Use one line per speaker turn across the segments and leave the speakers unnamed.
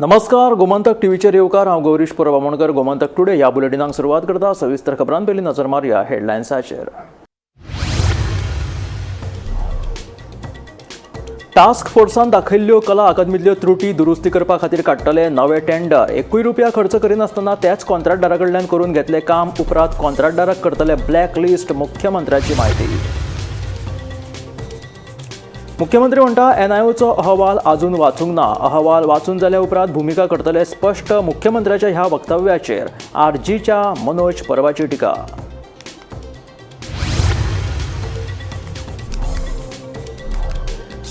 नमस्कार, गोमंतक टीव्हीचेर येवकार. हांव गौरीश परब आमोणकर. गोमंतक टुडे ह्या बुलेटिनाक सुरवात करता. सविस्तर खबरां पयलीं नजर मारया हेडलायन्साचेर. टास्क फोर्सान दाखयल्ल्यो कला अकादमीतल्यो त्रुटी दुरुस्ती करपा खातीर काडटले नवे टेंडर. एकूय रुपया खर्च करिनासतना त्याच कॉन्ट्रॅक्टदारा कडल्यान करून घेतले काम. उपरांत कॉन्ट्रॅक्टदाराक करतले ब्लॅक लिस्ट, मुख्यमंत्र्याची म्हायती. मुख्यमंत्री म्हणटा एनआयओचो अहवाल अजून वाचूंक ना. अहवाल वाचून जाल्या उपरांत भुमिका करतले स्पश्ट. मुख्यमंत्र्याच्या ह्या वक्तव्याचेर आरजीच्या मनोज परबाची टिका.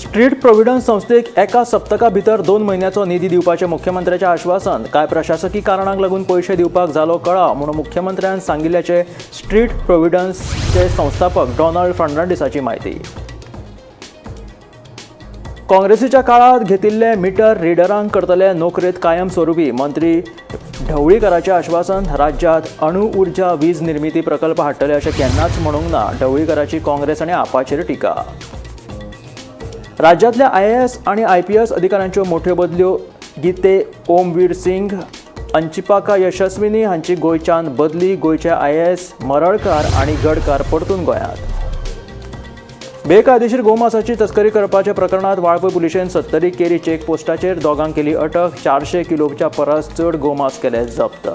स्ट्रीट प्रोव्हिडन्स संस्थेक एका सप्तका भितर 2 म्हयन्याचो निधी दिवपाचें मुख्यमंत्र्याचें आश्वासन. कांय प्रशासकी कारणांक लागून पयशे दिवपाक जालो कळाव म्हणून मुख्यमंत्र्यान सांगिल्ल्याचें स्ट्रीट प्रोव्हिडन्सचे संस्थापक डोनाल्ड फर्नांडीसाची म्हायती. काँग्रेसीच्या काळात घेतिल्ले मिटर रिडरांक करतले नोकरेंत कायमस्वरूपी, मंत्री ढवळीकराचें आश्वासन. राज्यांत अणु ऊर्जा वीज निर्मिती प्रकल्प हाडटले अशें केन्नाच म्हणूंक ना, ढवळीकराची काँग्रेस आनी आपाचेर टिका. राज्यांतल्या आयएएस आनी आयपीएस अधिकाऱ्यांच्यो मोठ्यो बदल्यो. गीते ओमवीर सिंग, अंचिपाका यशस्विनी हांची गोंयच्यान बदली. गोंयचे आयएएस मरळकार आनी गडकार परतून गोंयांत. बेकायदेशीर गोमासाची तस्करी करपाच्या प्रकरणात वाळपय पुलिशेन 70 केरी चेक पोस्टाचेर दोगांक केली अटक. 400 किलोच्या परस चड गोमास केले जप्त.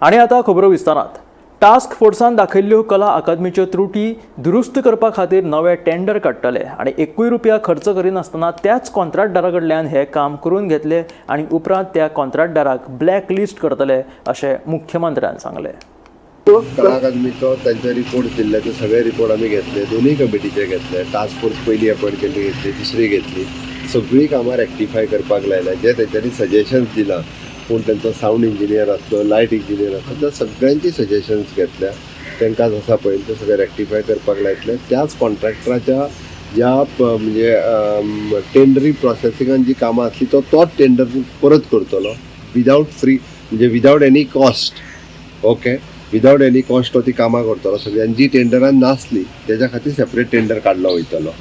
आनी आतां खबरो विस्तारात. टास्क फोर्सान दाखयल्ल्यो कला अकादमीच्यो त्रुटी दुरुस्त करपा खातीर नवे टेंडर काडटले आनी एकूय रुपया खर्च करिनासतना त्याच कॉन्ट्रॅक्टदारा कडल्यान हें काम करून घेतले आनी उपरांत त्या कॉन्ट्रॅक्टदाराक ब्लॅक लिस्ट करतले अशें मुख्यमंत्र्यान सांगलें.
कला अकादमीचो तांचे रिपोर्ट दिल्ले, ते सगळे रिपोर्ट आमी घेतले, दोनूय कमिटीचे घेतले. टास्क फोर्स पयली अपॉयंट केल्ली घेतली, दुसरी घेतली, सगळीं कामां रेक्टिफाय करपाक लायल्या. जे तेंच्यांनी सजेशन्स दिलां, कोण तेंचो सावंड इंजिनियर आसलो, लायट इंजिनियर आसलो, त्या सगळ्यांची सजेशन्स घेतल्या. तांकां आसा पळय ते सगळे रेक्टिफाय करपाक लायतले. त्याच कॉन्ट्रॅक्टराच्या ज्या म्हणजे टेंडरी प्रोसेसिंगान जी कामां आसली तो तोच टेंडर परत करतलो विदावट फ्री, म्हणजे without any cost. Okay, without any cost तो ती कामां करतलो सगळीं. आनी जी टेंडरान नासली तेज्या खातीर सेपरेट टेंडर काडलो वयतलो.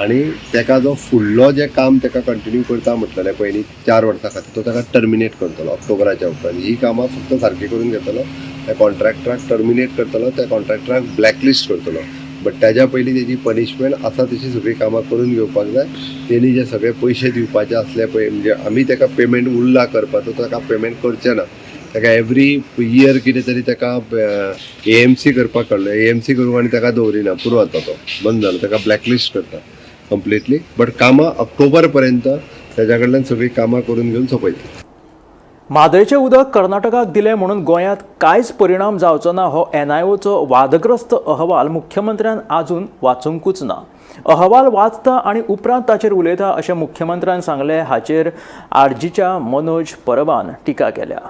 आनी तेका जो फुडलो जें काम तेका कंटिन्यू करता म्हटलेलें पयलीं 4 वर्सां खातीर, तो ताका टर्मिनेट करतलो ऑक्टोबराच्या उपरांत. ही कामां फक्त सारकी करून घेतलो, त्या कॉन्ट्रॅक्टराक टर्मिनेट करतलो, त्या कॉन्ट्रॅक्टराक ब्लॅकलिस्ट करतलो. बट तेज्या पयलीं तेजी पनिशमेंट आसा तशी सगळीं कामां करून घेवपाक जाय. तेणी जे सगळे पयशे दिवपाचे आसले पळय, म्हणजे आमी तेका पेमेंट उरला करपाचो, ताका पेमेंट करचें ना. ताका एवरी इयर कितें तरी ताका एएमसी करपाक काडलो, एएमसी करूंक आनी ताका दवरिना, पुरो जाता तो बंद जालो, ताका ब्लॅकलिस्ट करता कंप्लिटली. बट कामां ऑक्टोबर पर्यंत ताज्या कडल्यान सगळीं कामां करून घेवन सोंपयतली.
म्हादयचें उदक कर्नाटकाक दिलें म्हणून गोंयांत कांयच परिणाम जावचो ना हो एनआयओचो वादग्रस्त अहवाल मुख्यमंत्र्यान आजून वाचूंकूच ना. अहवाल वाचता आनी उपरांत ताचेर उलयता अशें मुख्यमंत्र्यान सांगलें. हाचेर आरजीच्या मनोज परबान टिका केल्या.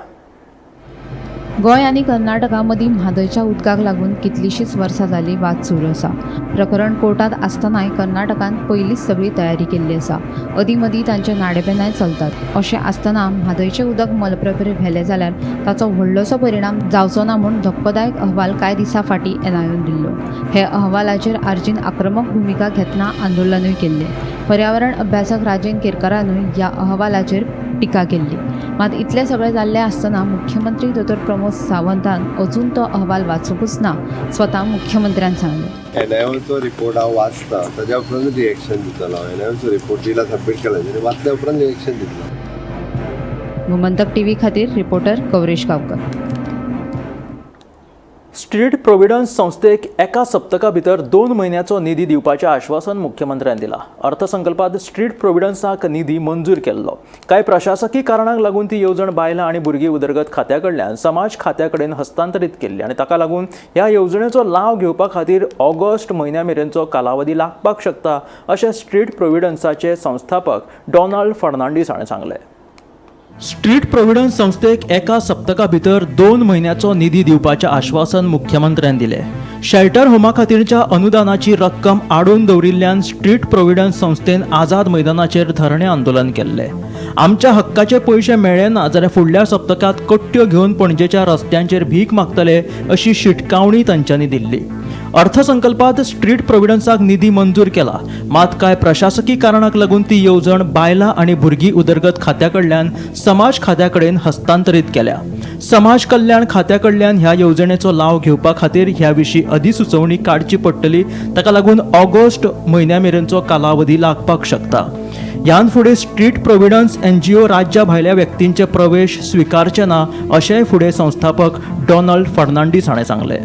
गोंय आनी कर्नाटका मदीं म्हादयच्या उदकाक लागून कितलींशींच वर्सां जालीं वाद सुरू आसा. प्रकरण कोर्टांत आसतनाय कर्नाटकान पयलींच सगळी तयारी केल्ली आसा. अदीं मदीं तांचे नाडेपेनाय चलतात. अशें आसतना म्हादयचें उदक मलप्रभेर व्हेलें जाल्यार ताचो व्हडलोसो परिणाम जावचो ना म्हूण धक्कोदायक अहवाल कांय दिसां फाटीं एनआयओन दिल्लो. हे अहवालाचेर आरजीन आक्रमक भुमिका घेतना आंदोलनूय केल्लें. पर्यावरण अभ्यासक राजेंद्र केरकारानूय ह्या अहवालाचेर टिका केल्ली. मात इतलें सगळें जाल्लें आसतना मुख्यमंत्री दोतोर प्रमोद सावंतान अजून तो अहवाल वाचूंकूच ना, स्वता मुख्यमंत्र्यान सांगलें.
एनआयओचो रिपोर्ट हांव वाचता, ताज्या उपरांत रिएक्शन दितलो. एनआयओचो रिपोर्ट दिला, सबमीट केला, आनी वाचल्या उपरांत रिएक्शन दितलो.
गोमंतक टीव्ही खातीर reporter Gauresh Gaonkar.
Street providence संस्थेक एका सप्तका भितर 2 म्हयन्याचो निधी दिवपाचें आश्वासन मुख्यमंत्र्यान दिलां. अर्थसंकल्पांत स्ट्रीट प्रोव्हिडन्साक निधी मंजूर केल्लो. कांय प्रशासकी कारणांक लागून ती येवजण बायलां आनी भुरगीं उदरगत खात्या कडल्यान समाज खात्या कडेन हस्तांतरीत केल्ली आनी ताका लागून ह्या येवजणेचो लाव घेवपा खातीर ऑगस्ट म्हयन्या मेरेनचो कालावधी लागपाक शकता अशें स्ट्रीट प्रोव्हिडन्साचे संस्थापक डोनाल्ड फर्नांडीस हाणें सांगलें. स्ट्रीट प्रोव्हिडन्स संस्थेक एका सप्तका भितर 2 म्हयन्याचो निधी दिवपाचें आश्वासन मुख्यमंत्र्यान दिलें. शेल्टर होमा खातीरच्या अनुदानाची रक्कम आडोवन दवरिल्ल्यान स्ट्रीट प्रोव्हिडन्स संस्थेन आझाद मैदानाचेर धरणें आंदोलन केल्लें. आमच्या हक्काचे पयशे मेळ्ळे ना जाल्यार फुडल्या सप्तकांत कट्ट्यो घेवन पणजेच्या रस्त्यांचेर भीक मागतले अशी शिटकावणी तांच्यांनी दिल्ली. अर्थसंकल्पात स्ट्रीट प्रोव्हिडन्साक निधी मंजूर केला, मात कांय प्रशासकी कारणाक लागून ती येवजण बायलां आनी भुरगीं उदरगत खात्या कडल्यान समाज खात्या कडेन हस्तांतरीत केल्या. समाज कल्याण खात्या कडल्यान ह्या येवजणेचो लाव घेवपा खातीर ह्या विशीं अधिसुचोवणी काडची पडटली. ताका लागून ऑगस्ट म्हयन्या मेरेनचो कालावधी लागपाक शकता. ह्यान फुडें स्ट्रीट प्रोव्हिडन्स एनजीओ राज्या भायल्या व्यक्तींचे प्रवेश स्विकारचे ना, अशेंय फुडें संस्थापक डोनाल्ड फर्नांडीस हाणें सांगलें.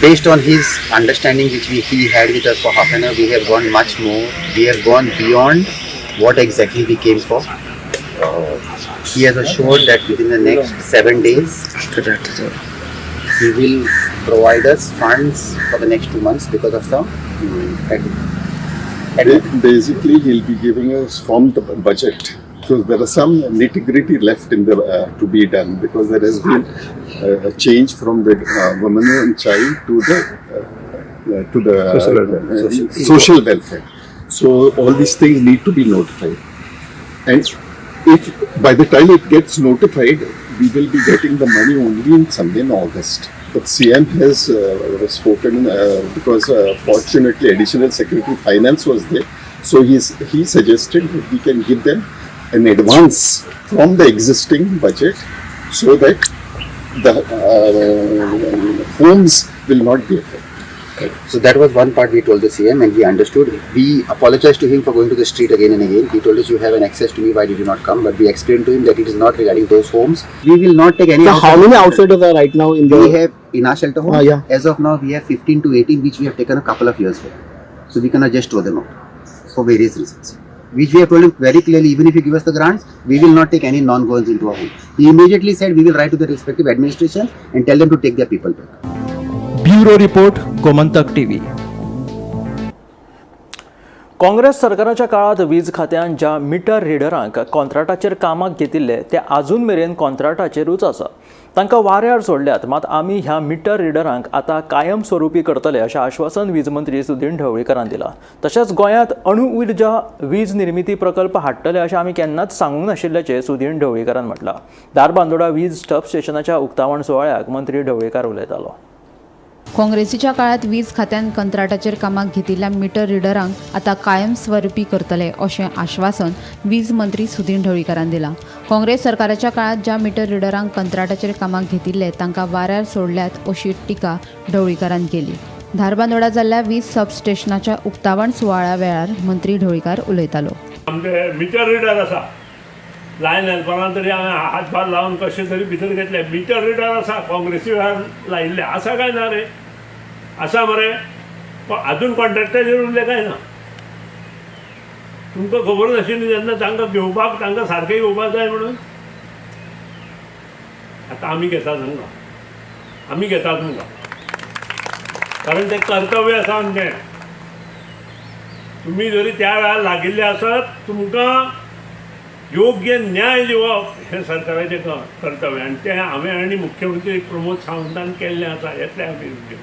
Based on his understanding which he had with us for half an hour, we have gone much more. We have gone beyond what exactly we came for. He has assured that within the next 7 days, he will provide us funds for the next 2 months because of some
Basically, he'll be giving us from the budget, because there are some nitty-gritty left in the to be done, because there has been a change from the woman and child to the social welfare. So all these things need to be notified, and if by the time it gets notified, we will be getting the money only in somewhere in August. But CM has spoken because fortunately Additional Secretary Finance was there, so he suggested that we can give them an advance from the existing budget so that the homes will not be affected.
So that was one part we told the CM, and he understood. We apologized to him for going to the street again and again. He told us, you have an access to me, why did you not come? But we explained to him that it is not regarding those homes. We will not take any.
So how many outsiders are right now in the...
We have in our shelter home?
Yeah.
As of now, we have 15 to 18, which we have taken a couple of years back. So we cannot just throw them out for various reasons. Which we have told him very clearly, even if you give us the grants, we will not take any non-Goans into our home. He immediately said, we will write to the respective administration and tell them to take their people back.
Bureau report, Gomantak TV. Congress सरकाराच्या काळात वीज खात्यान ज्या metre रिडरांक कॉन्ट्राटाचेर कामाक घेतिल्ले ते आजून मेरेन कॉन्ट्राटाचेरूच आसा. तांकां वाऱ्यार सोडल्यात, मात आमी ह्या मिटर रिडरांक आतां कायमस्वरुपी करतले अशें आश्वासन वीज मंत्री सुदीन ढवळीकरान दिलां. तशेंच गोंयांत अणु उर्जा वीज निर्मिती प्रकल्प हाडटले अशें आमी केन्नाच सांगूंक नाशिल्ल्याचें सुदीन ढवळीकरान म्हटलां. धारबांदोडा वीज सब स्टेशनाच्या उक्तावण सुवाळ्याक मंत्री ढवळीकार उलयतालो.
काँग्रेसीच्या काळात वीज खात्यान कंत्राटाचेर कामाक घेतिल्ल्या मिटर रिडरांक आतां कायमस्वरुपी करतले अशें आश्वासन वीज मंत्री सुदीन ढवळीकारान दिलां. काँग्रेस सरकाराच्या काळात ज्या मिटर रिडरांक कंत्राटाचेर कामाक घेतिल्ले तांकां वाऱ्यार सोडल्यात अशी टिका ढवळीकारान केली. धारबांदोडा जाल्ल्या वीज सबस्टेशनाच्या उक्तावण सुवाळ्या वेळार मंत्री ढवळीकार उलयतालो.
आमचे मिटर रिडर आसा, लायन हेल्परान तरी हांवें हातभार लावन कशें तरी भितर घेतले. मिटर रिडर आसा, काँग्रेसी वेळार लायिल्ले आसा काय ना रे? आसा मरे, आजून कॉन्ट्रॅक्टाचेर उरले काय ना? तुमकां खबर नाशिल्ली तेन्ना तांकां घेवपाक, तांकां सारकें घेवपाक जाय म्हणून. आतां आमी घेता तांकां, आमी घेता तुमकां, कारण तें कर्तव्य आसा आमचें. तुमी जरी त्या वेळार लागिल्ले आसत, तुमकां योग्य न्याय दिवप हें सरकाराचें कर्तव्य, आनी तें हांवें आनी मुख्यमंत्री प्रमोद सावंतान केल्लें आसा. येतलें आमी योग्य.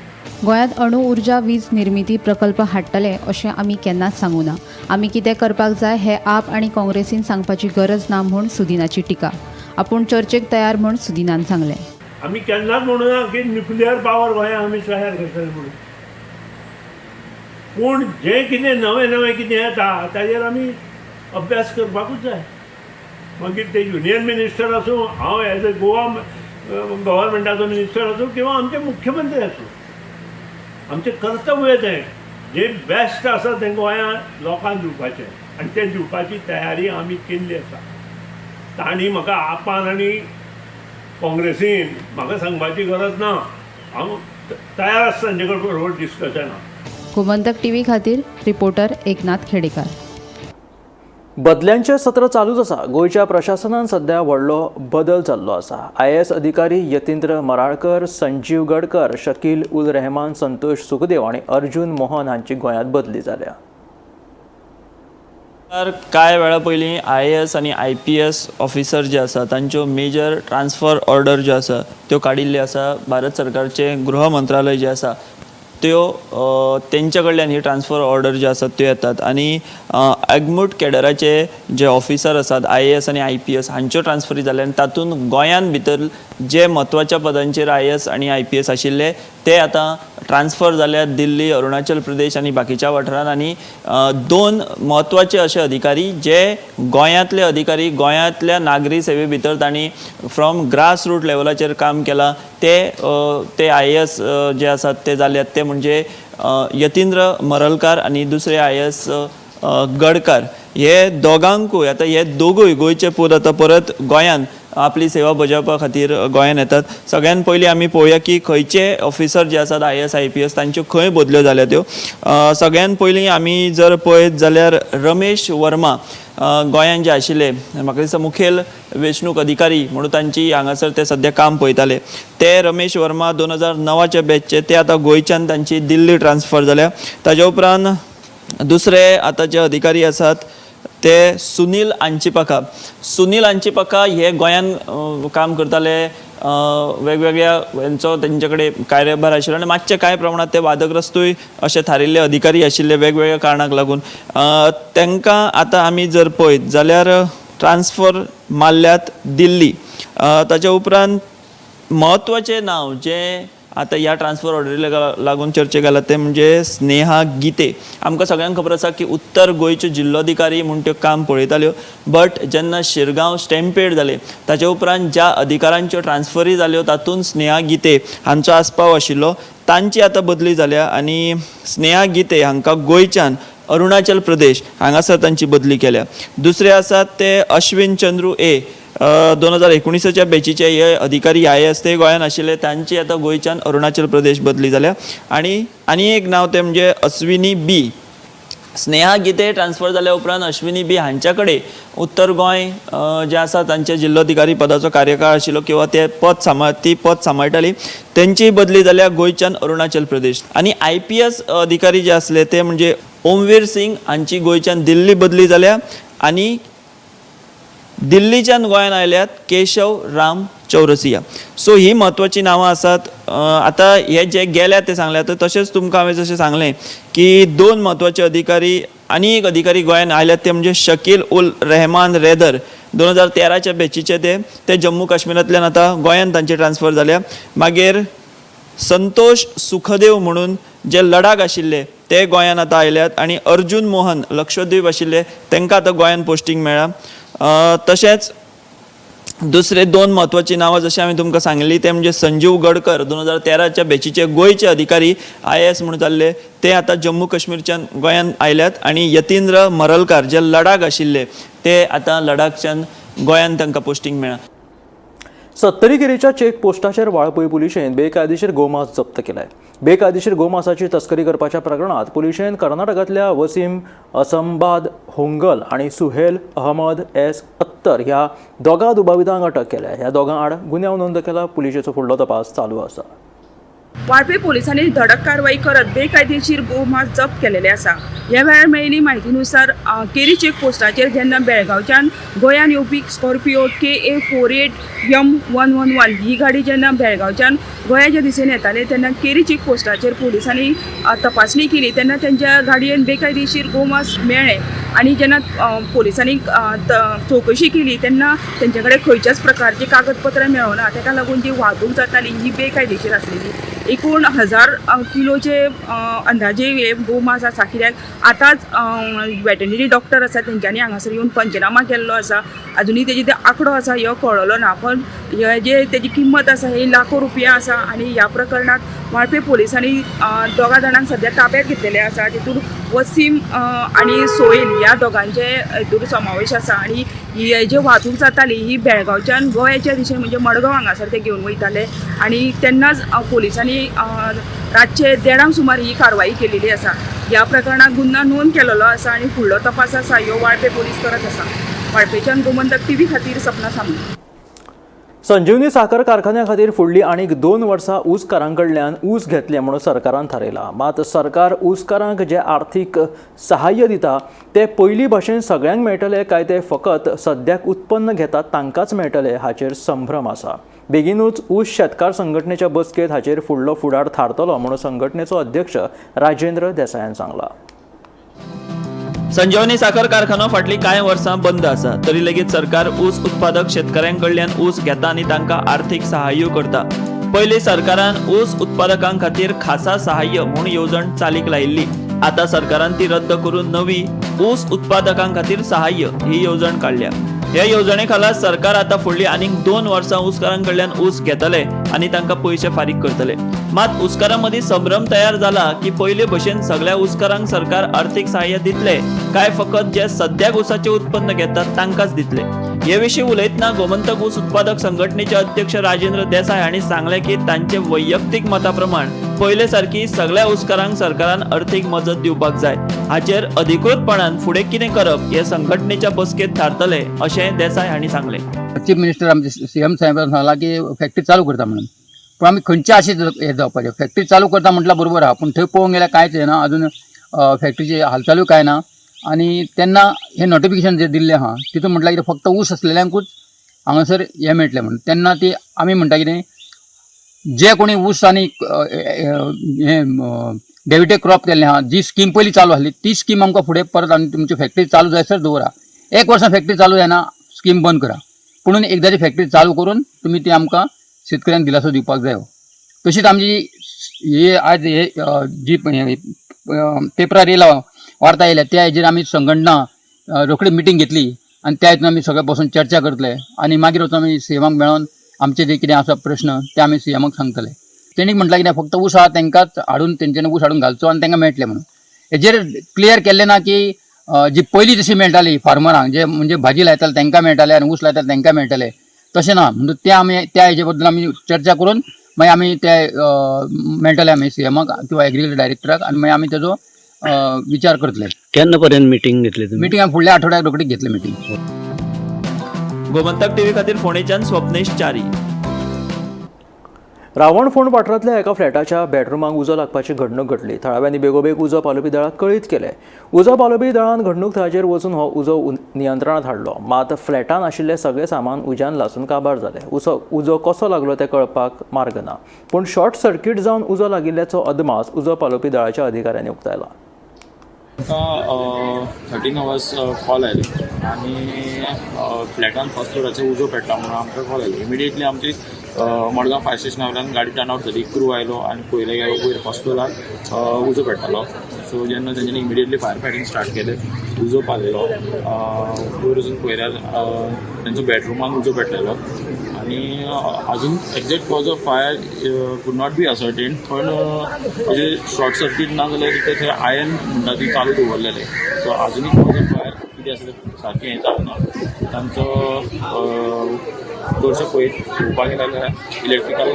गोंयांत अणु उर्जा वीज निर्मिती प्रकल्प हाडटले अशें आमी केन्नाच सांगूं ना. आमी कितें करपाक जाय हें आप आनी काँग्रेसीन सांगपाची गरज ना म्हूण सुदिनाची टिका. आपूण चर्चेक तयार म्हूण सुदिनान सांगलें.
आमी केन्नाच म्हणूं ना की न्युक्लियर पावर गोंयांत आमी तयार करतले म्हणून, पूण जें कितें नवें नवें कितें येता ताजेर आमी अभ्यास करपाकूच जाय. मागीर ते युनियन मिनिस्टर आसूं, हांव एज अ गोवा गव्हर्मेंटाचो मिनिस्टर आसूं किंवा आमचे मुख्यमंत्री आसूं, आमचें कर्तव्य तें जें बेस्ट आसा तें गोंयांत लोकांक दिवपाचें, आनी तें दिवपाची तयारी आमी केल्ली आसा. तांणी म्हाका आपान आनी काँग्रेसीन म्हाका सांगपाची गरज ना, हांव तयार आसता तांचे कडेन बरोबर डिस्कशनाक.
गोमंतक टीव्ही खातीर रिपोर्टर एकनाथ खेडेकार.
बदल्यांचें सत्र चालूच आसा. गोंयच्या प्रशासनान सध्या व्हडलो बदल जाल्लो आसा. IAS अधिकारी यतींद्र मराळकर, संजीव गडकर, शकील उल रहमान, संतोष सुखदेव आनी अर्जुन मोहन हांची गोंयांत बदली जाल्या.
कांय वेळा पयलीं IAS आनी IPS officer जे आसा तांच्यो मेजर ट्रान्सफर ऑर्डर ज्यो आसा त्यो काडिल्ल्यो आसा. भारत सरकारचें गृह मंत्रालय जें आसा त्यो तेंच्या कडल्यान ही ट्रान्सफर ऑर्डर ज्यो आसात त्यो येतात. आनी अगमूट केडराचे जे ऑफिसर आसात IAS आनी IPS हांच्यो ट्रान्सफरी जाल्या आनी तातूंत गोंयांत भितर जे म्हत्वाच्या पदांचेर IAS आनी IPS आशिल्ले ते आतां ट्रान्सफर जाल्यात दिल्ली, अरुणाचल प्रदेश आनी बाकीच्या वाठारांत. आनी दोन म्हत्वाचे अशे अधिकारी जे गोंयांतले अधिकारी गोंयांतल्या नागरी सेवे भितर तांणी फ्रॉम ग्रास रूट लेवलाचेर काम केलां ते ते IAS जे आसात ते जाल्यात ते म्हणजे यतींद्र मरलकार आनी दुसरे IAS Gadkar. हे दोगांकूय आतां हे दोगूय गोंयचे पूत आतां परत गोंयांत आपली सेवा बजावपा खातीर गोंयांत येतात. सगळ्यान पयलीं आमी पळोवया की खंयचे ऑफिसर जे आसात IAS IPS तांच्यो खंय बदल्यो जाल्या त्यो. सगळ्यान पयलीं आमी जर पळयत जाल्यार रमेश वर्मा गोंयांत जे आशिल्ले म्हाका दिसता मुखेल वेंचणूक अधिकारी म्हणून तांची हांगासर ते सद्या काम पळयताले ते रमेश वर्मा 2009च्या बॅचचे ते आतां गोंयच्यान तांची दिल्ली ट्रान्सफर जाल्या. ताज्या उपरांत दुसरे आतां जे अधिकारी आसात ते सुनील आंचिपाका. सुनील आंचिपाका हे गोंयांत काम करताले, वेगवेगळ्या हेंचो तेंचे कडेन कार्यभार आशिल्लो आनी मातशे कांय प्रमाणांत ते वादग्रस्तूय अशे थारिल्ले अधिकारी आशिल्ले वेगवेगळ्या कारणाक लागून. तांकां आतां आमी जर पळयत जाल्यार ट्रान्सफर मारल्यात दिल्ली. ताच्या उपरांत म्हत्वाचें नांव जें आतां ह्या ट्रान्सफर ऑर्डरीक लागून चर्चेक आयलां तें म्हणजे स्नेहा गीते. आमकां सगळ्यांक खबर आसा की उत्तर गोंयच्यो जिल्लोधिकारी म्हूण त्यो काम पळयताल्यो, बट जेन्ना शिरगांव स्टॅम्पेड जालें ताचे उपरांत ज्या अधिकारांच्यो ट्रान्सफरी जाल्यो तातूंत स्नेहा गीते हांचो आस्पाव आशिल्लो. तांची आतां बदली जाल्या आनी स्नेहा गीते हांकां गोंयच्यान अरुणाचल प्रदेश हांगासर तांची बदली केल्या. दुसरे आसात ते अश्विन चंद्रू ए 2019च्या बॅचीचे हे अधिकारी IAS ते गोंयांत आशिल्ले, तांची आतां गोंयच्यान अरुणाचल प्रदेश बदली जाल्या. आनी आनी एक नांव तें म्हणजे अश्विनी बी. स्नेहा गीते ट्रान्सफर जाल्या उपरांत अश्विनी बी हांच्या कडेन उत्तर गोंय जे आसा तांचे जिल्लोधिकारी पदाचो कार्यकाळ आशिल्लो किंवा ते पद ती पद सांबाळटाली, तेंची बदली जाल्या गोंयच्यान अरुणाचल प्रदेश. आनी IPS अधिकारी जे आसले ते म्हणजे ओमवीर सिंग हांची गोंयच्यान दिल्ली बदली जाल्या आनी दिल्लीच्यान गोंयांत आयल्यात केशव राम चौरसिया. सो ही म्हत्वाचीं नांवां आसात. आतां हे जे गेल्यात ते सांगल्यात, तशेंच तुमकां हांवें जशें सांगलें की दोन म्हत्वाचे अधिकारी आनी एक अधिकारी गोंयांत आयल्यात ते म्हणजे शकील उल रहमान रेदर 2013च्या बॅचीचे ते जम्मू काश्मीरांतल्यान आतां गोंयांत तांचे ट्रान्सफर जाल्या. मागीर संतोष सुखदेव म्हणून जे लडाख आशिल्ले ते गोंयांत आतां आयल्यात आनी अर्जुन मोहन लक्षद्वीप आशिल्ले तांकां आतां गोंयांत पोस्टींग मेळ्ळां. तशेंच दुसरे दोन म्हत्वाचीं नांवां जशें हांवें तुमकां सांगिल्ली ते म्हणजे संजीव गडकर 2013च्या बॅचीचे गोंयचे अधिकारी IAS म्हणून जाल्ले ते आतां जम्मू काश्मीरच्यान गोंयांत आयल्यात आनी यतींद्र मरलकार जे लडाख आशिल्ले ते आतां लडाखच्यान गोंयांत तांकां पोस्टींग मेळ्ळां.
सत्तरीकेरीच्या चेक पोस्टाचेर वाळपय पुलिशेन बेकायदेशीर गोमांस जप्त केलाय. बेकायदेशीर गोमांसाची तस्करी करपाच्या प्रकरणात पुलिशेन कर्नाटकांतल्या वसीम असंबाद होंगल आनी सुहेल अहमद एस अत्तर ह्या दोगा दुबावितांक अटक केल्या. ह्या दोगां आड गुन्यांव नोंद केला. पुलिशेचो फुडलो तपास चालू आसा.
वाळपय पोलिसांनी धडक कारवाई करत बेकायदेशीर गोमांस जप्त केलेले आसा. ह्या वेळार मेळिल्ली म्हायतीनुसार केरी चेक पोस्टाचेर जेन्ना बेळगांवच्यान गोंयान येवपी स्कॉर्पियो KA 48 M 111 ही गाडी जेन्ना बेळगांवच्यान गोंयाच्या दिशेन येताले तेन्ना केरी चेक पोस्टाचेर पोलिसांनी तपासणी केली तेन्ना तेंच्या गाडयेन बेकायदेशीर गोमांस मेळ्ळें आनी जेन्ना पोलिसांनी चवकशी केली तेन्ना तेंचे कडेन खंयच्याच प्रकारची कागदपत्रां मेळना. तेका लागून जी वाहतूक जाताली ही बेकायदेशीर आसलेली. एकूण 1000 किलोचे अंदाजे हे गोमांस आसा, कित्याक आतांच वेटनरी डॉक्टर आसा तेंच्यांनी हांगासर येवन पंचनामा केल्लो आसा. अजुनूय तेजी ते आंकडो आसा ह्यो कळ्ळलो ना, पण हे जे तेजी किंमत आसा ही लाखो रुपया आसा. आनी ह्या प्रकरणांत वाळपय पोलिसांनी दोगा जाणांक सद्या ताब्यात घेतलेले आसा. तितून वसीम आनी सोहेल ह्या दोगांचे हितून समावेश आसा. आनी ही जे वाहतूक जाताली ही बेळगांवच्यान गोंयाच्या दिशेन म्हणजे मडगांव हांगासर ते घेवन वयताले आनी तेन्नाच पोलिसांनी रातचे 1:30 सुमार ही कारवाई केलेली आसा. ह्या प्रकरणात गुन्यांव नोंद केलेलो आसा आनी फुडलो तपास आसा ह्यो वाळपय पोलीस करत आसा. वाळपयच्यान गोमंतक टीव्ही खातीर सपना सामंत.
संजीवनी साखर कारखान्या खातीर फुडली आनीक 2 वर्सां ऊसकारां कडल्यान ऊस घेतले म्हणून सरकारान थारायला. मात सरकार ऊसकारांक जे आर्थीक सहाय्य दिता ते पयलीं भाशेन सगळ्यांक मेळटले काय ते फकत सद्याक उत्पन्न घेतात तांकांच मेळटले हाचेर संभ्रम आसा. बेगीनूच ऊस शेतकार संघटनेच्या बसकेत हाचेर फुडलो फुडार थारतलो म्हणून संघटनेचो अध्यक्ष राजेंद्र देसायान सांगला.
संजीवनी साखर कारखानो फाटली कांय वर्सां बंद आसा, तरी लेगीत सरकार ऊस उत्पादक शेतकऱ्यां कडल्यान ऊस घेता आनी तांकां आर्थीक सहाय्य करता. पयलीं सरकारान ऊस उत्पादकां खातीर खासा सहाय्य म्हूण येवजण चालीक लायिल्ली. आतां सरकारान ती रद्द करून नवी ऊस उत्पादकां खातीर सहाय्य ही येवजण काडल्या. ह्या येवजणे खाला सरकार आतां फुडली आनीक 2 वर्सां ऊसकारां कडल्यान ऊस घेतले आनी तांकां पयशे फारीक करतले. मात ऊसकारां मदीं संभ्रम तयार जाला की पयले भशेन सगळ्या ऊसकारांक सरकार आर्थीक सहाय्य दितले काय फकत जे सद्याक ऊसाचें उत्पन्न घेतात तांकांच दितले. हे विशीं उलयतना गोमंतक ऊस उत्पादक संघटनेचे अध्यक्ष राजेंद्र देसाय हांणी सांगलें की तांचे वैयक्तीक मता प्रमाण पयले सारकी सगळ्या ऊसकारांक सरकारान अर्थीक मजत दिवपाक जाय. हाचेर अधिकृतपणान फुडें कितें करप हे संघटनेच्या बसकेंत थारतले अशें देसाय हांणी सांगलें.
चीफ मिनिस्टर आमचे सीएम साहेबान सांगला की फॅक्टरी चालू करता म्हणून, पूण आमी खंयच्या आशेन हें जावपाचें. फॅक्टरी चालू करता म्हटल्यार बरोबर आहा, पूण थंय पळोवंक गेल्यार कांयच येना, अजून फॅक्टरीची हालचालूय कांय ना. आनी तेन्ना हें नोटिफिकेशन जें दिल्लें आहा तितून म्हटल्यार कितें फक्त ऊस आसलेल्यांकूच हांगासर हें मेळटलें म्हणून. तेन्ना ती आमी म्हणटा कितें जे कोणी ऊस आनी हें डेविटेड क्रॉप केल्लें आहा, जी स्कीम पयलीं चालू आसली ती स्कीम आमकां फुडें परत आनी तुमची फॅक्टरी चालू जायसर दवरा. 1 वर्सां फॅक्टरी चालू जायना स्कीम बंद करा, पुणून एकदाची फॅक्टरी चालू करून तुमी ती आमकां शेतकऱ्यांक दिलासो दिवपाक जायो. तशीच आमची हे आज हे जी पेपरार येयला वार्ता येयल्या त्या हेजेर आमी संघटना रोखडी मिटींग घेतली आनी त्या हितून आमी सगळे बसून चर्चा करतले आनी मागीर वचून आमी सीएमाक मेळोन आमचे जे कितें आसा प्रश्न ते आमी सीएमाक सांगतले. तेणी म्हटलां कितें फक्त ऊस आहा तांकांच हाडून तेंच्यांनी ऊस हाडून घालचो आनी तांकां मेळटलें म्हणून. हेजेर क्लियर केल्लें ना की जी पयलीं जशी मेळटाली फार्मरांक, जे म्हणजे भाजी लायताले तांकां मेळटाले आनी ऊस लायताले तांकां मेळटाले, तशें ना. म्हणून ते आमी त्या हेजे बद्दल आमी चर्चा करून मागीर आमी ते मेळटले आमी सीएमाक किंवा एग्रीकल्चर डायरेक्टराक आनी मागीर आमी तेजो विचार करतले.
केन्ना पर्यंत मिटींग घेतली तुमी?
मिटींग आमी फुडल्या आठवड्याक रोखडीच घेतली मिटींग.
गोमंतक टीव्ही खातीर फोंडेच्यान स्वप्नेश च्यारी.
रावणफोंड वाठारांतल्या एका फ्लॅटाच्या बेडरुमाक उजो लागपाची घडणूक घडली. थळाव्यांनी बेगोबेग उजो पालोवपी दळाक कळीत केलें. उजो पालोवपी दळान घडणूक थळाचेर वचून हो उजो नियंत्रणांत हाडलो. मात फ्लॅटान आशिल्लें सगळें सामान उज्यान लासून काबार जालें. उजो कसो लागलो तें कळपाक मार्ग ना, पूण शॉर्ट सर्कीट जावन उजो लागिल्ल्याचो अदमास उजो पालोवपी दळाच्या अधिकाऱ्यांनी उक्तायला.
आमकां 13 अवर्स कॉल आयले आनी फ्लॅटान फर्स्ट फ्लोराचेर उजो पेटला म्हणून आमकां कॉल आयले. इमिडिएटली आमची मडगांव फायर स्टेशना वयल्यान गाडी टर्न आवट जाली, क्रू आयलो आनी पळयलें की वयर फर्स्ट फ्लोरार उजो पेट्टालो. सो जेन्ना तेंच्यांनी इमिडिएटली फायर फायटींग स्टार्ट केलें, उजो पालयलो. वयर वचून पळयल्यार तेंचो बेडरुमान उजो पेटलेलो आनी अजून exact cause of fire could not be ascertain, पण म्हणजे शॉर्ट सर्कीट ना जाल्यार कितें थंय आयन म्हणटा ती चालू दवरलेले. सो आजुनूय कॉज ऑफ फायर कितें आसा तें सारकें हें जावंक ना. तांचो चडशें पळोवपाक गेल्यार इलेक्ट्रिकल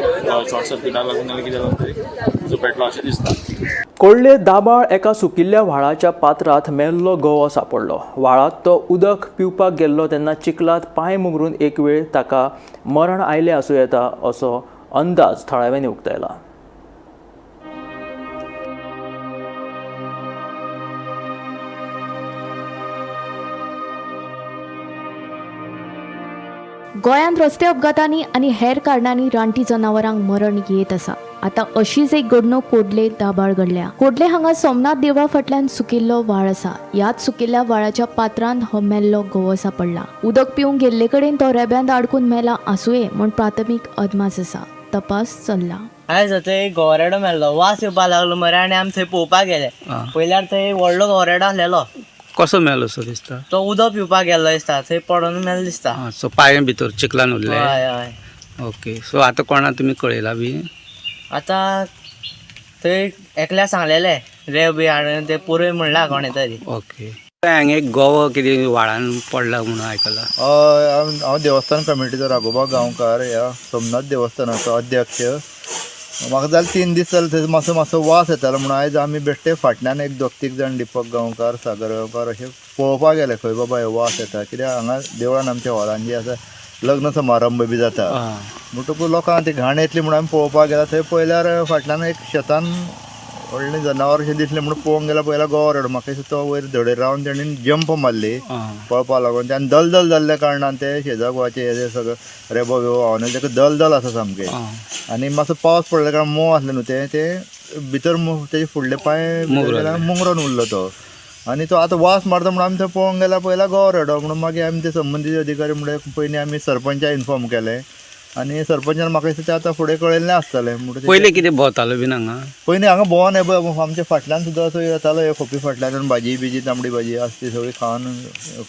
शॉर्ट सर्किटाक लागून जाल्यार कितें जालें तरी उजो पेटलो अशें दिसता.
कोडले दाबाळ एका सुकिल्ल्या व्हाळाच्या पात्रांत मेल्लो गवो सापडलो. व्हाळांत तो उदक पिवपाक गेल्लो तेन्ना चिखलांत पांय मुंगरून एक वेळ ताका मरण आयलें आसूं येता असो अंदाज थळाव्यांनी उक्तायला.
गोंयांत रस्ते अपघातांनी आनी हेर कारणांनी रानटी जनावरांक मरण येत आसा. आतां अशीच एक घडणूक कोडले दाबाळ घडल्या. कोडले हांगा सोमनाथ देवळा फाटल्यान सुकिल्लो व्हाळ आसा. ह्याच सुकिल्ल्या व्हाळाच्या पात्रांत हो मेल्लो गवो सापडला. उदक पिवंक गेल्ले कडेन तो रेब्यांत आडकून मेला आसुये म्हूण प्राथमीक अदमास आसा. तपास चल्ला.
आयज थंय गोवरेडो मेल्लो, वास येवपाक लागलो मरे आनी आमी थंय पळोवपाक गेले. पयल्यार थंय व्हडलो गोवरेडो आसलेलो.
कसो मेलो सो दिसता?
तो उदक पिवपाक गेल्लो दिसता, थंय पडोन मेलो दिसता.
सो पांय भितर चिखलान उरले.
हय हय.
ओके, सो आतां कोणा तुमी कळयला बी?
आतां थंय एकल्या सांगलेले रेंव बी हाडून ते पुरय म्हणला कोणें तरी.
ओके, हांगा एक गोवो कितें व्हाळान पडला म्हणून आयकलां.
हांव देवस्थान कमिटीचो राघोबा गांवकार, ह्या सोमनाथ देवस्थानाचो अध्यक्ष. म्हाका जालें 3 दीस जाले थंय मातसो मातसो वास येतालो म्हणून आयज आमी बेश्टे फाटल्यान एक 2-3 जाण दीपक गांवकार, सागर गांवकार अशें पळोवपाक गेले खंय बाबा हे वास येता, कित्याक हांगा देवळान आमच्या हॉलान जी आसा लग्न समारंभ बी जाता. म्हणटकूच लोकांक ती घाण येतली म्हणून आमी पळोवपाक गेला. थंय पळयल्यार फाटल्यान एक शेतान व्हडलें जनावर अशें दिसलें म्हणून पळोवंक गेल्यार पळयल्यार गोवो रेडो. म्हाका दिसता तो वयर धडेर रावन तेणेन जंप मारली पळपाक लागून. आनी दलदल जाल्ल्या कारणान ते शेजा गोवाचे हे सगळें रेबो बिबो व्हांवन ताका दलदल आसा सामकें. आनी मातसो पावस पडल्या कारणान मोव आसलें न्हू तें, तें भितर तेजे फुडले पांय मुंगरून उरलो तो. आनी तो आतां वास मारता म्हणून आमी थंय पळोवंक गेल्यार पळयल्यार गोवो रेडो. म्हणून मागीर आमी ते संबंदीत अधिकारी म्हणल्यार पयलीं आमी सरपंचाक इन्फॉर्म केलें आनी सरपंचान म्हाका दिसता तें आतां फुडें कळयल्लें आसतलें. म्हणटकच
पयलीं कितें भोंवतालो बीन हांगा?
पयलीं हांगा भोंवन हे पळय आमच्या फाटल्यान सुद्दां असो येतालो, हे खोपी फाटल्यान भाजी बिजी तांबडी भाजी आसा ती सगळी खावन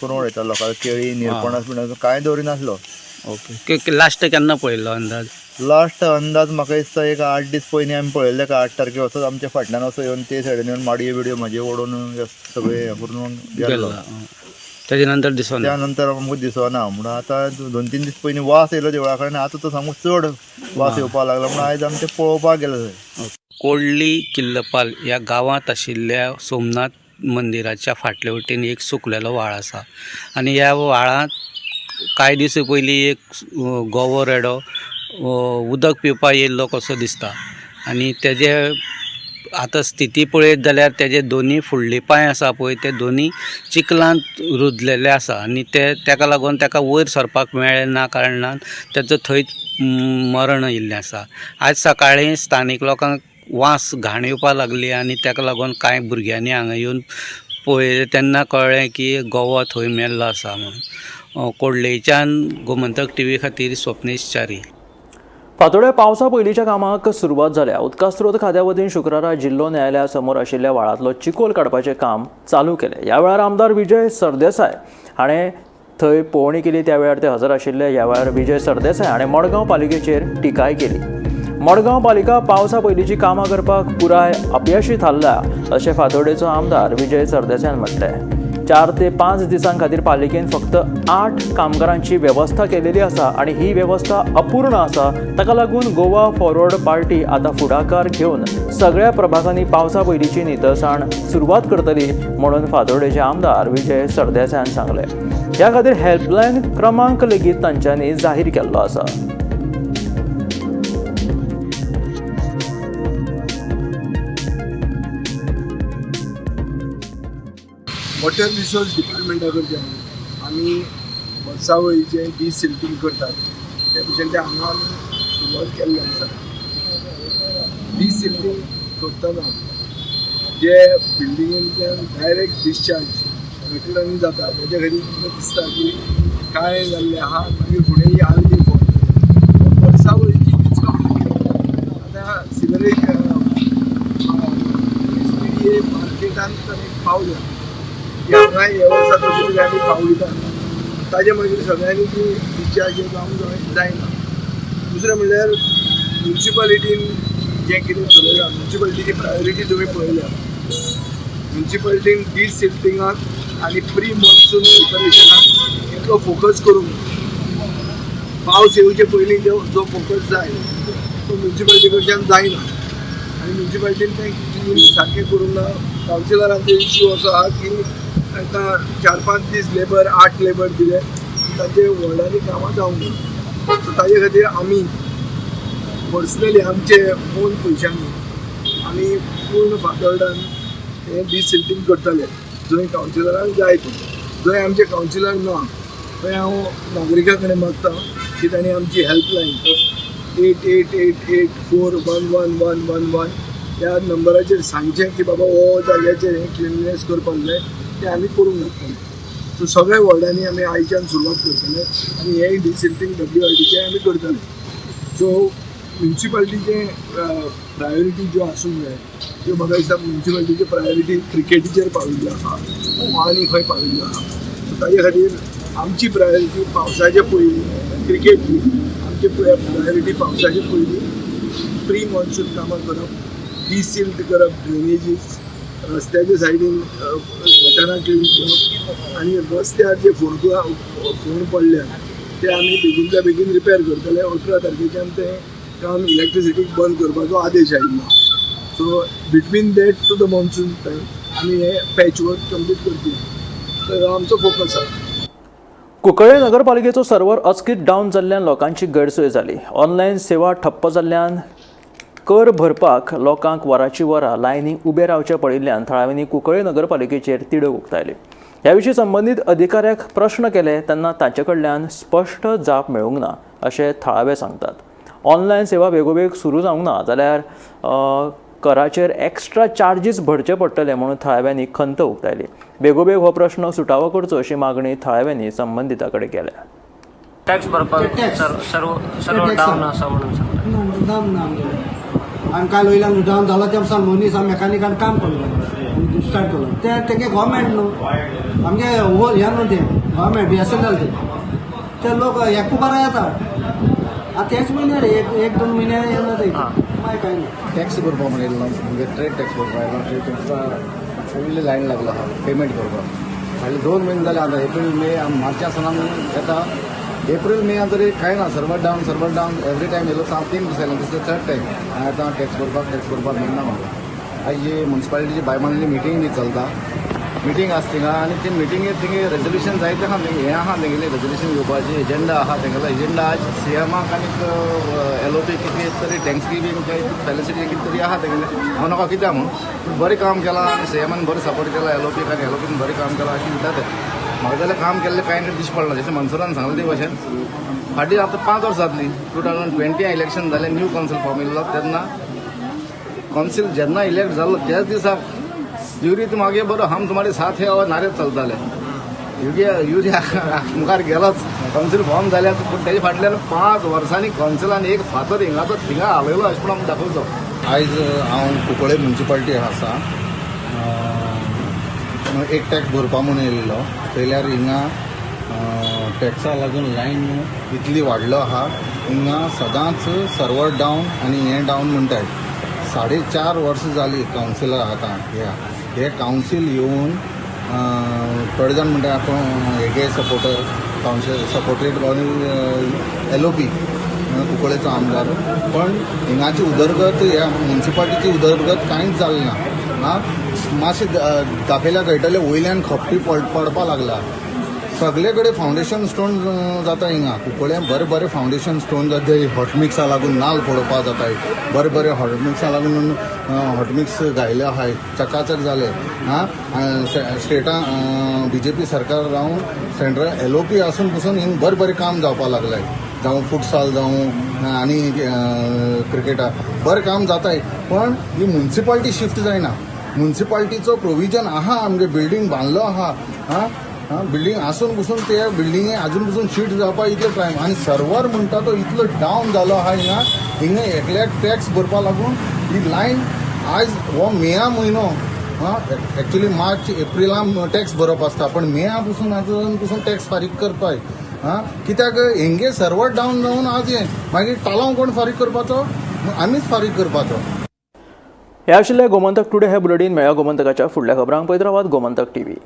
करून उडयतालो लोकांक. केळी निरपणस बिणस कांय दवरिनासलो.
ओके, लास्ट केन्ना पळयल्लो अंदाज?
लास्ट अंदाज म्हाका दिसता एक 8 दीस पयलीं आमी पळयल्ले. का 8 तारखेर असोच आमच्या फाटल्यान असो येवन ते सायडीन येवन माडयो बिडयो म्हाजे ओडून सगळें हें करून गेल्लो.
तेजे नंतर दिसना?
त्या नंतर आमकां दिसना. म्हणून आतां 2-3 दीस पयलीं वास येयलो देवळा कडेन, आतां तो सामको चड वास येवपाक लागला म्हणून आयज आमी ते पळोवपाक गेले थंय.
कोडली किल्लपाल ह्या गांवांत आशिल्ल्या सोमनाथ मंदिराच्या फाटले वटेन एक सुकलेलो व्हाळ आसा आनी ह्या व्हाळांत कांय दीस पयलीं एक गोवो रेडो उदक पिवपाक येयल्लो कसो दिसता आनी तेजे आतां स्थिती पळयत जाल्यार तेजे दोनी फुडले पांय आसा पळय ते दोनी चिखलांत रुजलेले आसा आनी ते तेका लागून तेका वयर सरपाक मेळ्ळें ना कारणान तेजो थंयच मरण आयिल्लें आसा. आयज सकाळीं स्थानीक लोकांक वास घाण येवपाक लागली आनी तेका लागून कांय भुरग्यांनी हांगा येवन पळयलें तेन्ना कळ्ळें की गोवो थंय मेल्लो आसा म्हणून. कोडलेच्यान गोमंतक टीव्ही खातीर स्वप्नेश च्यारी.
फातोड्या पावसा पयलींच्या कामाक सुरवात जाल्या. उदका स्रोत खात्या वतीन शुक्रारा जिल्लो न्यायालया समोर आशिल्ल्या व्हाळांतलो चिकोल काडपाचें काम चालू केलें. ह्या वेळार आमदार विजय सरदेसाय हाणें थंय पळोवणी केली. त्या वेळार ते हजर आशिल्ले. ह्या वेळार विजय सरदेसाय हाणें मडगांव पालिकेचेर टिकाय केली. मडगांव पालिका पावसा पयलींची कामां करपाक पुराय अपयशी थारल्या अशें फातोडेचो आमदार विजय सरदेसायान म्हटलें. 4 ते 5 दिसां खातीर पालिकेन फक्त 8 कामगारांची वेवस्था केलेली आसा आनी ही वेवस्था अपूर्ण आसा. ताका लागून गोवा फॉरवर्ड पार्टी आतां फुडाकार घेवन सगळ्या प्रभागांनी पावसा पयलींची नितळसाण सुरवात करतली म्हणून फातोडेचे आमदार विजय सरदेसायान सांगलें. ह्या खातीर हेल्पलायन क्रमांक लेगीत तांच्यांनी जाहीर केल्लो आसा.
वॉटर रिसोर्स डिपार्टमेंटा कडच्यान आमी वर्सावळीचें डिसिल्टींग करतात ते भशेन ते हांगा आमी सुरवात केल्ली आसा. डिसिल्टींग करतना जे बिल्डिंगेंतल्यान डायरेक्ट डिस्चार्ज गटरांनी जाता तेच्या खातीर तुमकां दिसता की कांय जाल्लें आहा, मागीर फुडें ही आलगी फॉर्म वर्सावळीची हीच आतां सिवरेज एस पी मार्केटान एक पावल्या की हांगा हे वर्सा कशें तरी आमी पावयतात ताजे मागीर सगळ्यांनी ती डिस्चार्ज जावंक जायना. दुसरें म्हणल्यार म्युनिसिपालिटीन जें कितें चलयलां म्युनिसिपालिटीची प्रायोरिटी तुमी पळयल्या. म्युनिसिपालिटीन डिसिल्टिंगाक आनी प्री मॉन्सून प्रिपरेशनाक इतलो फोकस करूंक पावस येवचे पयलीं जो फोकस जाय तो म्युनिसिपालिटी कडच्यान जायना आनी म्युनिसिपालिटीन तें क्लीन सारकें करूंक ना. कावन्सिलरांचो इश्यू असो आहा की तांकां 4-5 दीस लेबर 8 लेबर दिले तांचे वॉर्डांनी कामां जावंक ना. सो ताजे खातीर आमी पर्सनली आमचे ओन पयशांनी आमी पूर्ण फातोर्डान हें डिसिल्टींग करतले जंय कावन्सिलरांक जाय थंय. जंय आमचे कावन्सिलर ना थंय हांव नागरिकां कडेन मागता की तांणी आमची हेल्पलायन 8888 411 111 ह्या नंबराचेर सांगचें की बाबा हो जाग्याचेर हें क्लिनलीनेस करपाक जाय, तें आमी करूंक लागतलें. सो सगळ्या वॉर्डांनी आमी आयच्यान सुरवात करतले आनी हें डिसिल्टींग WRDचें आमी करतले. सो म्युनिसिपालिटीचें प्रायोरिटी ज्यो आसूंक जाय त्यो म्हाका दिसता म्युनिसिपालिटीची प्रायोरिटी क्रिकेटीचेर पाविल्ली आसा आनी खंय पाविल्ली आसा. सो ताजे खातीर आमची प्रायोरिटी पावसाचे पयलीं क्रिकेट न्ही, आमची प्रायोरिटी पावसाचे पयलीं प्री मॉन्सून कामां करप, डिसिल्ट करप, ड्रेनेजीस रस्त्याच्या सायडीन गटारां क्लीन करप आनी रस्त्यार जे फोंड पडल्या ते आमी बेगीनच्या बेगीन रिपेर करतले. 18 तारखेच्यान तें काम इलेक्ट्रिसिटीक बंद करपाचो आदेश आयिल्लो. So between that to the monsoon time आमी हें पॅच वर्क कंप्लीट करतले. तर आमचो फोकस आसा.
कुंकळ्ळे नगरपालिकेचो सर्वर अचकीत डावन जाल्ल्यान लोकांची गैरसोय जाली. ऑनलायन सेवा ठप्प जाल्ल्यान कर भरपाक लोकांक वराची वरां लायनीक उबे रावचे पडिल्ल्यान थळाव्यांनी कुंकळ्ळे नगरपालिकेचेर तिडक उक्तायली. ह्या विशीं संबंदीत अधिकाऱ्याक प्रश्न केले तेन्ना तांचे कडल्यान स्पश्ट जाप मेळूंक ना अशें थळावे सांगतात. ऑनलायन सेवा बेगोबेग सुरू जावंक ना जाल्यार कराचेर एक्स्ट्रा चार्जीस भरचे पडटले म्हणून थळाव्यांनी खंत उक्तायली. बेगोबेग हो प्रश्न सुटावो करचो अशी मागणी थळाव्यांनी संबंदिता कडेन केल्या.
टॅक्स भरपाक सर्व डावन आसा म्हणून सांगता.
डावन ना आमगेलें आनी काल वयल्यान डावन जाला ते सावन मनीस आमी मेकानिकान काम करलो स्टार्ट केलो ते तेंगे गोवोरमेंट न्हू आमगे हें न्हू तें गोवोरमेंट BSNL ते लोक एकू बारा येता आतां तेच म्हयन्या रे एक दोन म्हयने येना ते मागीर कांय ना.
टॅक्स भरपा म्हणून येयल्लो, म्हणजे ट्रेड टॅक्स भरपा येयलो. ट्रेड टॅक्सा फुल्ल लायन लागलो आहा पेमेंट करपाक. फाटले 2 म्हयने जाले आतां एप्रील मे मार्चा सावन आमी येता. एप्रील मे तरी कांय ना, server down server down every time येयलो. हांव 3 दीस आयलो, दीस थर्ड टायम हांव येता टॅक्स भरपाक. टॅक्स भरपाक मेळना म्हाका. आयज जी मुन्सिपालिटीची बायमानली मिटींग बी चलता, मिटींग आसा थिंगा आनी ते मिटिंगेत थिंगे रेजोल्युशन जायते आहा. हें आहा तेंगेलें रेजोल्युशन घेवपाचें एजेंडा आहा तेंगेलो. एजेंडा आज सीएमाक आनी LOP कितें तरी टँक्स बी फेलिसिटी कितें तरी आहा तेंगेलें. हांव नाका कित्याक म्हूण, पूण बरें काम केलां आनी सीएमान बरें सपोर्ट केला LOP आनी LOPन बरें काम केलां अशें म्हणटा ते. म्हाका जाल्यार काम केल्लें कांय ना दिश्टी पडना. जशें मनसुरान सांगलें ते भशेन फाटीं आतां 5 वर्सां जातलीं. 2020 इलेक्शन जालें, न्यू कावन्सील फॉर्म येयल्लो तेन्ना कावन्सील जेन्ना इलेक्ट जालो त्याच दिसा युरी तुम आगे बरो हम तुम्हारे साथ है और नारे चलताले. युरी मुखार गेलोच कावन्सील फॉर्म जाल्या. पूण तेजे फाटल्यान 5 वर्सांनी कावन्सिलान एक फातर हिंगाचो थिंगा हालयलो अशें म्हूण आमी दाखोवचो.
आयज हांव कुंकळ्ळे मुन्सिपालिटी आसा, एक टॅक्स भरपा म्हणून येयल्लो. पळयल्यार हिंगा टॅक्सा लागून लायन इतली वाडलो आहा. हिंगा सदांच सर्वर डावन आनी हें डावन म्हणटाय. 4.5 वर्सां जालीं कावन्सिलर आतां ह्या हे कावन्सील येवन थोडे जाण म्हणटा आपूण हेगे सपोर्टर कावन्सील सपोर्टेड LOP कुंकळ्ळेचो आमदार, पण हिंगाची उदरगत ह्या मुन्सिपालिटीची उदरगत कांयच जाली ना. आं मातशें दाखयल्यार कळटलें वयल्यान खपटी पडपा लागला. सगळे कडेन फावंडेशन स्टोन जाता हिंगा कुंकळ्ळे. बरें बरें फावंडेशन स्टोन जाता. हॉटमिक्सा लागून नाल फोडोवपा जाताय. बरें बरें हॉटमिक्सा लागून हॉटमिक्स घायले आहाय, चकाचक जाले. आं स्टेटा BJP सरकार रावन सेंट्रल LOP आसून पसून हिंग बरें बरें काम जावपा लागलें. जावं फुटसाल जावं आनी क्रिकेटा बरें काम जाताय. पण ही मुन्सिपालिटी शिफ्ट जायना. मुन्सिपालिटीचो प्रोविजन आहा, आमगे बिल्डींग बांदलो आहा. आं बिल्डींग आसून पसून ते बिल्डिंगे आजून पसून शिफ्ट जावपाक इतलो टायम आनी सर्वर म्हणटा तो इतलो डावन जालो आहा. हिंगा हिंगा एकल्याक टॅक्स भरपा लागून ही लायन आयज हो मेया म्हयनो एक्चुली मार्च एप्रिलान टॅक्स भरप आसता, पण मेया पसून आजून पसून टॅक्स फारीक करपाय. आं कित्याक हेंगे सर्वर डावन जावन आज हें मागीर तालांव कोण फारीक करपाचो, आमीच फारीक करपाचो.
हे आशिल्लें गोमंतक टुडे हे बुलेटीन. मेळ्या गोमंतकाच्या फुडल्या खबरांक पळयत रावात गोमंतक टीव्ही.